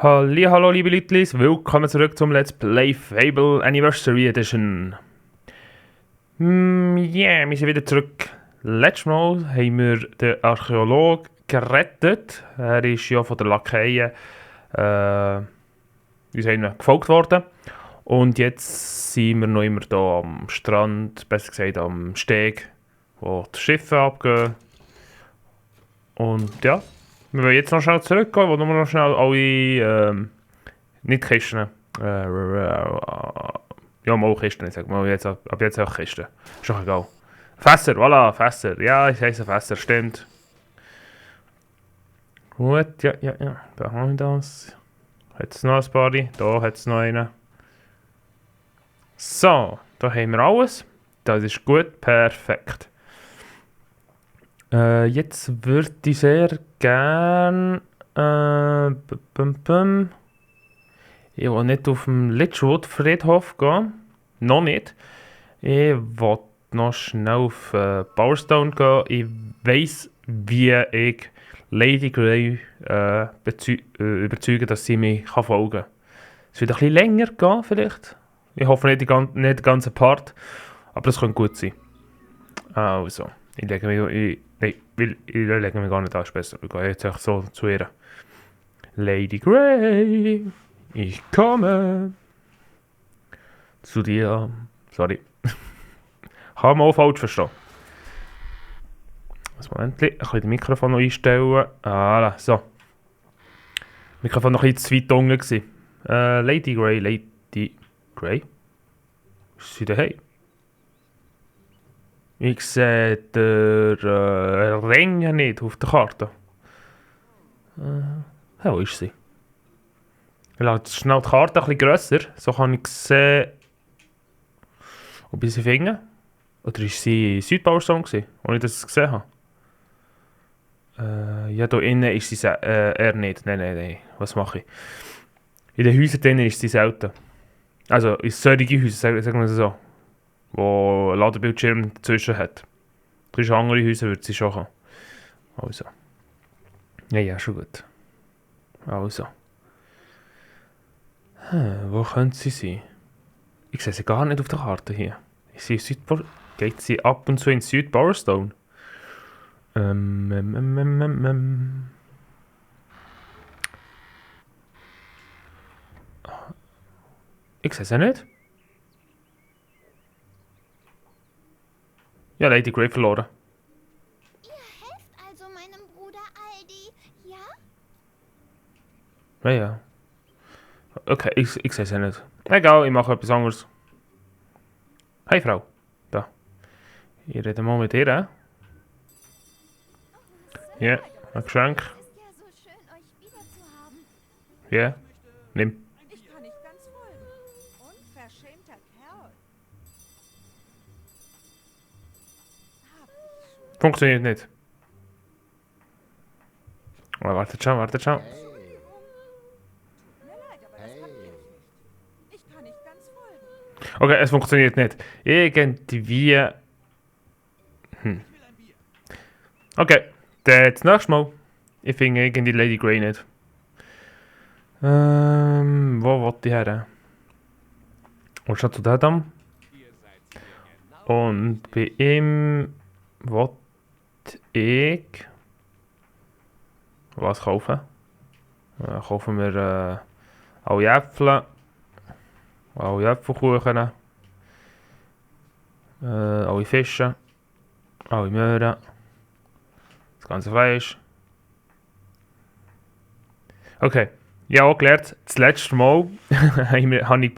Hallo liebe Leute, willkommen zurück zum Let's Play Fable Anniversary Edition. Wir sind wieder zurück. Letztes Mal haben wir den Archäologen gerettet. Er ist ja von der Lakaien uns gefolgt worden. Und jetzt sind wir noch immer hier am Strand, besser gesagt am Steg, wo die Schiffe abgehen. Und ja, wir wollen jetzt noch schnell zurückgehen, wo wir noch schnell alle, nicht Kisten, ja mal Kisten, ich sag mal, jetzt, ab jetzt auch Kisten. Ist doch egal. Fässer, voilà, Fässer. Ja, ich heiße Fässer, stimmt. Gut, ja, da haben wir das. Hat es noch ein paar? Da hat es noch einen. So, da haben wir alles. Das ist gut, perfekt. Jetzt würde ich sehr gern. Ich will nicht auf den Litchwood-Friedhof gehen. Noch nicht. Ich will noch schnell auf Powerstone gehen. Ich weiss, wie ich Lady Grey überzeugen, dass sie mir folgen kann. Es wird ein bisschen länger gehen, vielleicht. Ich hoffe nicht, nicht den ganzen Part. Aber das könnte gut sein. Also, ich lege mich gar nicht an, ist besser. Ich gehe jetzt echt so zu ihr. Lady Grey, ich komme zu dir. Sorry. Kann man auch falsch verstehen. Ein Moment, ich kann das Mikrofon noch einstellen. So. Das Mikrofon noch ein bisschen zu weit unten gewesen. Lady Grey? Ist sie daheim? Ich sehe den Ring nicht auf der Karte. Wo ist sie? Ich lasse schnell die Karte ein bisschen grösser, so kann ich sehen, ob ich sie finde. Oder ist sie in Südpowerstone gewesen, als ich das gesehen habe? Ja, hier innen ist sie eher nicht. Nein. Was mache ich? In den Häusern drinnen ist sie selten. Also in solchen Häusern, sagen wir es so, wo ein Ladebildschirm dazwischen hat. In andere Häuser würde sie schon haben. Also. Ja, schon gut. Also. Wo könnte sie sein? Ich sehe sie gar nicht auf der Karte hier. Geht sie ab und zu in Südpowerstone? Ich sehe sie nicht. Ja, Lady Grey verloren. Ihr helft also meinem Bruder Aldi, ja? Ja. Okay, ich sehe sie nicht. Egal, ich mache etwas anderes. Hey Frau. Da. Ich rede mal mit ihr. Ja, ein Geschenk. Es ist ja so schön, euch wieder zu haben. Ja, nimm. Ich kann nicht ganz folgen. Unverschämter Kerl. Hab ich schon. Funktioniert nicht. Oh, wartet schon. Entschuldigung. Tut mir leid, aber das kann ich nicht. Ich kann nicht ganz folgen. Okay, es funktioniert nicht. Irgendwie. Okay, das nächste Mal. Ich finde irgendwie Lady Grey nicht. Wo wollte ich her? Und schon zu dem. Und bei ihm wollte ich was kaufen. Kaufen wir alle Äpfel, alle Äpfelkuchen, alle Fische, alle Möhren, das ganze Fleisch. Okay, ich habe auch gelernt, das letzte Mal habe ich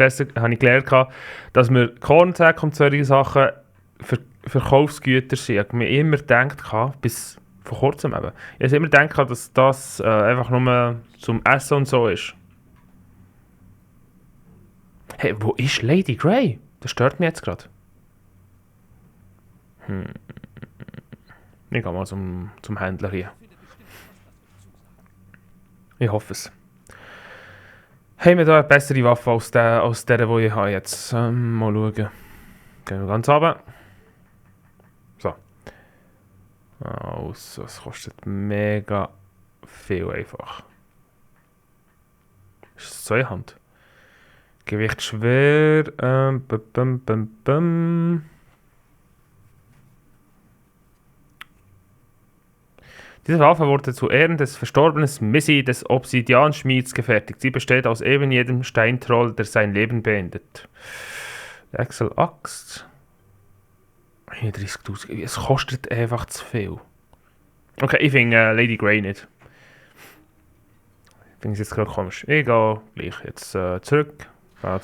gelernt, dass wir Kornsäcke und solche Sachen Verkaufsgüter sind. Ich habe mir immer gedacht, bis vor kurzem eben, ich habe immer gedacht, dass das einfach nur zum Essen und so ist. Hey, wo ist Lady Grey? Das stört mich jetzt gerade. Ich gehe mal zum Händler hier. Ich hoffe es. Haben wir da eine bessere Waffe als der, die ich habe jetzt? Mal schauen. Gehen wir ganz runter. So. Also, es kostet mega viel einfach. Zweihand. Gewicht schwer. Diese Waffe wurde zu Ehren des verstorbenen Missy des Obsidianschmieds gefertigt. Sie besteht aus eben jedem Steintroll, der sein Leben beendet. Excel Axt. 31.000. Es kostet einfach zu viel. Okay, ich finde Lady Grey nicht. Ich finde es jetzt gerade komisch. Ich gehe gleich jetzt zurück. Gehe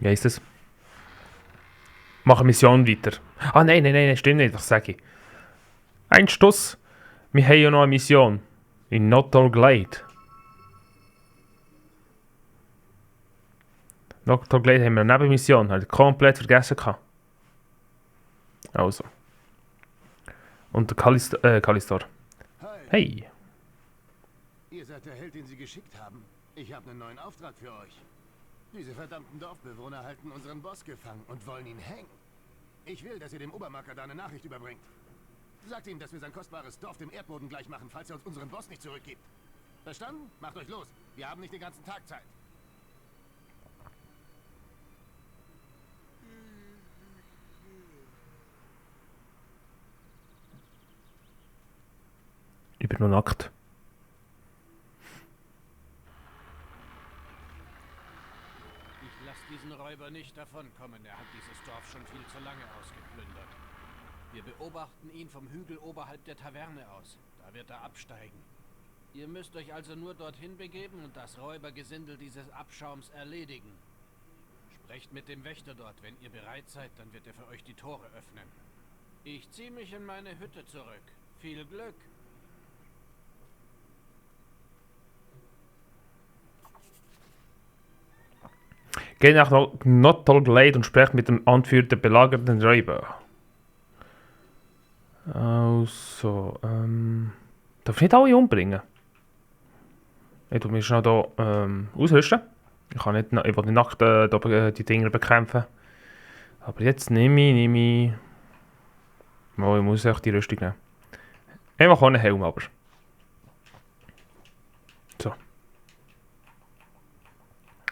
wie heisst das? Mache Mission weiter. Ah, nein, stimmt nicht, was sage ich? Ein Stuss. Wir haben ja noch eine Mission. In Notor Glade. Notor Glade haben wir eine Nebenmission. Habe ich komplett vergessen gehabt. Also. Und der Kalistor. Hey. Ihr seid der Held, den sie geschickt haben. Ich habe einen neuen Auftrag für euch. Diese verdammten Dorfbewohner halten unseren Boss gefangen und wollen ihn hängen. Ich will, dass ihr dem Obermacker da eine Nachricht überbringt. Sagt ihm, dass wir sein kostbares Dorf dem Erdboden gleich machen, falls er uns unseren Boss nicht zurückgibt. Verstanden? Macht euch los. Wir haben nicht den ganzen Tag Zeit. Ich bin nur nackt. Ich lasse diesen Räuber nicht davonkommen. Er hat dieses Dorf schon viel zu lange ausgeplündert. Wir beobachten ihn vom Hügel oberhalb der Taverne aus. Da wird er absteigen. Ihr müsst euch also nur dorthin begeben und das Räubergesindel dieses Abschaums erledigen. Sprecht mit dem Wächter dort. Wenn ihr bereit seid, dann wird er für euch die Tore öffnen. Ich ziehe mich in meine Hütte zurück. Viel Glück! Geht nach Notor Glade und sprecht mit dem Anführer der belagerten Räuber. Also, darf ich nicht alle umbringen? Ich tue mich schnell hier ausrüsten. Ich will nicht nackt die Dinger bekämpfen. Aber jetzt nehme ich... Oh, ich muss echt die Rüstung nehmen. Ich mache auch einen Helm, aber... So.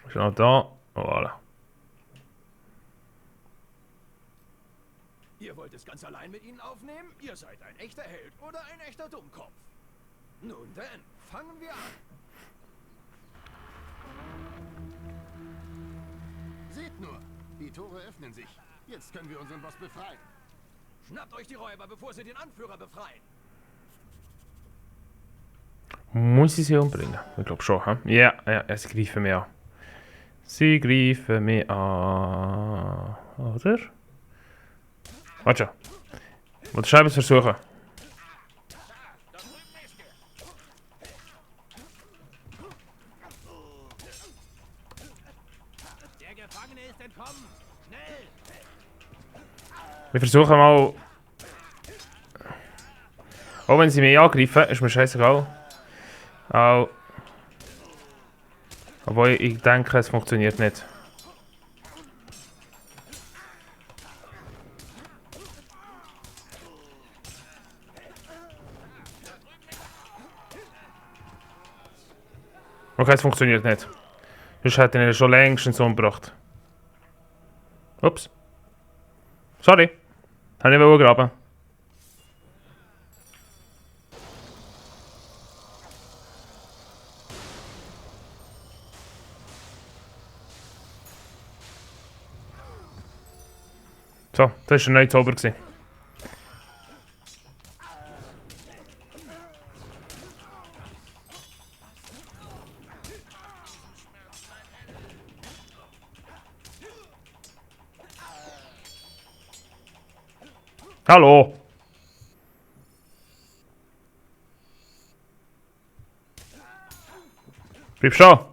Schnell da. Voilà. Ihr wollt es ganz allein mit ihnen aufnehmen? Ihr seid ein echter Held oder ein echter Dummkopf. Nun denn, fangen wir an. Seht nur, die Tore öffnen sich. Jetzt können wir unseren Boss befreien. Schnappt euch die Räuber, bevor sie den Anführer befreien. Muss ich sie umbringen? Ich glaube schon, hm? Ja, sie greifen mich an. Sie greifen mich an. Oder? Warte schon. Ich will schnell etwas versuchen. Der Gefangene ist entkommen! Schnell! Wir versuchen mal... Auch wenn sie mich angreifen, ist mir scheißegal. Au. Obwohl ich denke, es funktioniert nicht. Okay, es funktioniert nicht. Sonst hätte ich ihn schon längstens umgebracht. Ups. Sorry. Habe ich nicht graben. So, das war ein neuer Zauber. Hallo! Bleib schon!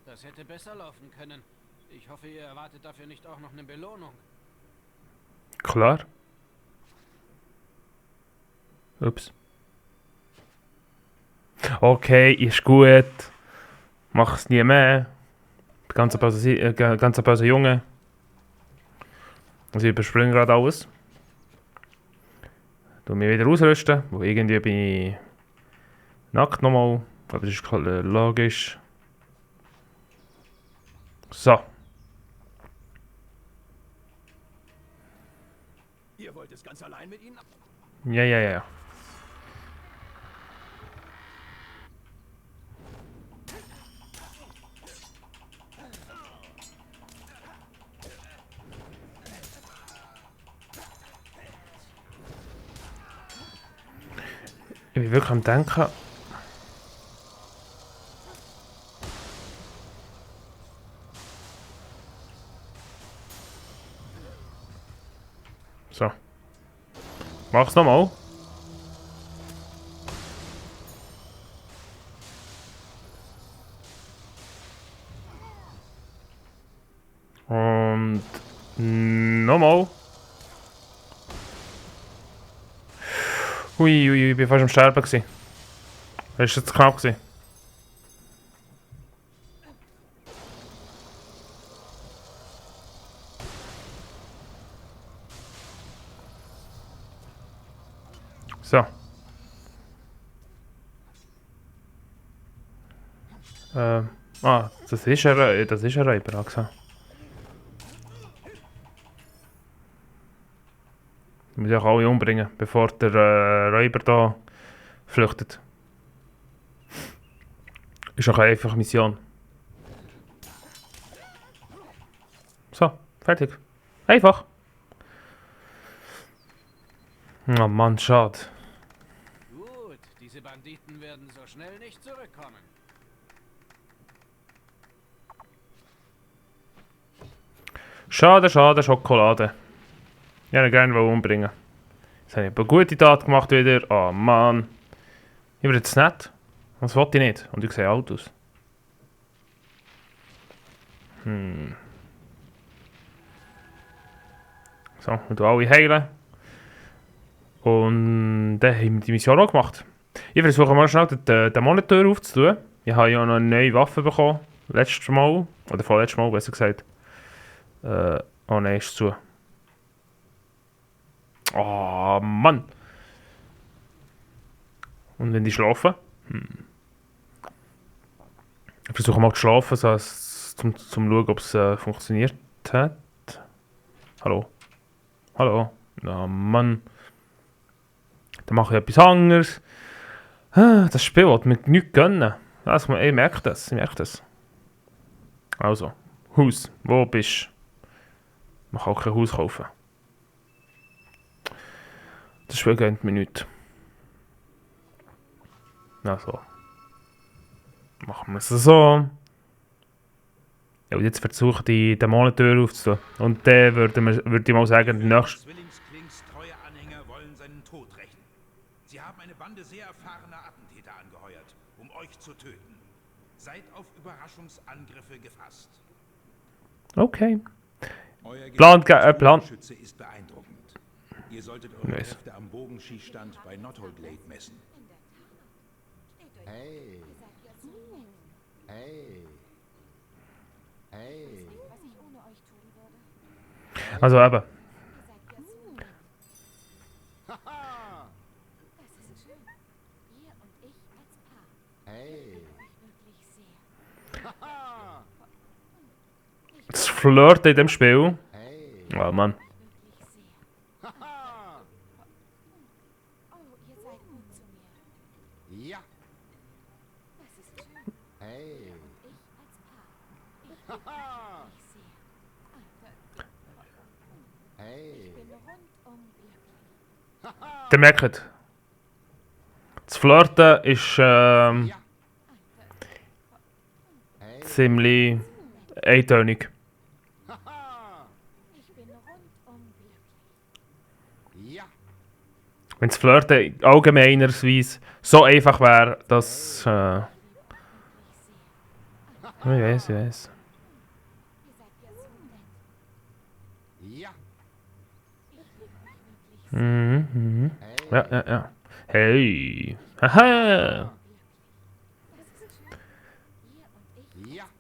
Das hätte besser laufen können. Ich hoffe, ihr erwartet dafür nicht auch noch eine Belohnung. Klar. Ups. Okay, ist gut. Mach es nie mehr. Ganz böse Junge. Also ich überspringe gerade alles. Tu mich wieder ausrüsten, wo irgendwie bin ich nackt nochmal. Aber das ist logisch. So. Ihr wollt es ganz allein mit ihnen? Ja. Ich bin wirklich am Denken. So. Mach's nochmal. Und nochmal. Ui, ich bin fast am Sterben gewesen. Das ist jetzt knapp gewesen. So. Das ist ein Räuber, Axel. Ich muss auch alle umbringen, bevor der Räuber da flüchtet. Ist auch eine einfache Mission. So, fertig. Einfach. Oh Mann, schade. Gut, diese Banditen werden so schnell nicht zurückkommen. Schade, Schokolade. Ich hätte ihn gerne umbringen. Jetzt habe ich eine gute Tat gemacht wieder. Oh Mann. Ich werde jetzt nett. Das wollte ich nicht. Und ich sehe alt aus. So, wir tun alle heilen. Und dann haben wir die Mission auch gemacht. Ich versuche mal schnell den Monitor aufzutun. Ich habe ja noch eine neue Waffe bekommen. Letztes Mal. Oder vorletztes Mal, besser gesagt. Oh nein, ist zu. Oh Mann. Und wenn die schlafen? Ich versuche mal zu schlafen, so zum schauen, ob es funktioniert hat. Hallo? Oh Mann. Dann mache ich etwas anderes. Das Spiel hat mir nichts gönnen. Also, ich merke das. Also, Haus. Wo bist du? Man kann auch kein Haus kaufen. Das Spiel gönnt mir nichts. Also. Machen wir es so. Ja, und jetzt versuche ich den Monitor aufzutun. Und dann würde ich mal sagen, der nächste. Zwillingsklings treue Anhänger wollen seinen Tod rächen. Sie haben eine Bande sehr erfahrener Attentäter angeheuert, um euch zu töten. Seid auf Überraschungsangriffe gefasst. Okay. Euer Plan. Schütze ist beeindruckend. Ihr solltet eure Kräfte am Bogenschießstand bei Notholglade messen. Hey. Was ich ohne euch tun würde. Also eben. Haha. Das ist schön. Ihr und ich als Paar. Hey. Wirklich sehr. Haha. Das Flirten in dem Spiel. Hey. Oh Mann. Wirklich sehr. Haha. Oh, ihr seid gut zu mir. Ja. Das ist schön. Hey. Ich als Paar. Ich Haha. wirklich sehr. Hey. Ich bin rundum glücklich. Ihr merkt, das Flirten ist Ja. Hey. ziemlich eintönig. Haha. Ich bin rundum glücklich. Ja. Wenn das Flirten allgemeinerweise so einfach wäre, dass. Ich weiß. Ihr seid ja so nett. Ja. Ich liebe euch wirklich sehr. Hey. Ja. Hey. Haha. Das ist schön. Ihr und ich Ja. als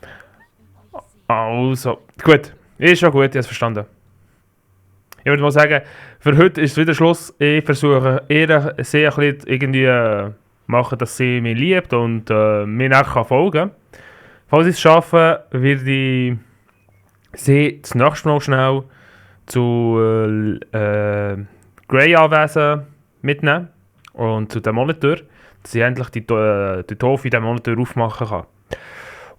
Paar. Ich liebe euch wirklich sehr. Also, gut. Ist schon gut, ich habe es verstanden. Ich würde mal sagen, für heute ist es wieder Schluss. Ich versuche ihr sehr ein bisschen irgendwie machen, dass sie mich liebt und mir nachher folgen kann. Falls ich es schaffe, werde ich sie das nächste Mal schnell zu Grey Anwesen mitnehmen und zu dem Monitor, dass ich endlich die Tür in diesem Monitor aufmachen kann.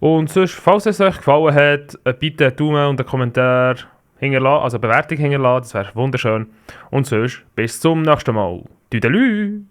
Und sonst, falls es euch gefallen hat, bitte einen Daumen und einen Kommentar hinterlassen, also eine Bewertung hinterlassen, das wäre wunderschön. Und sonst, bis zum nächsten Mal. Tüdelü!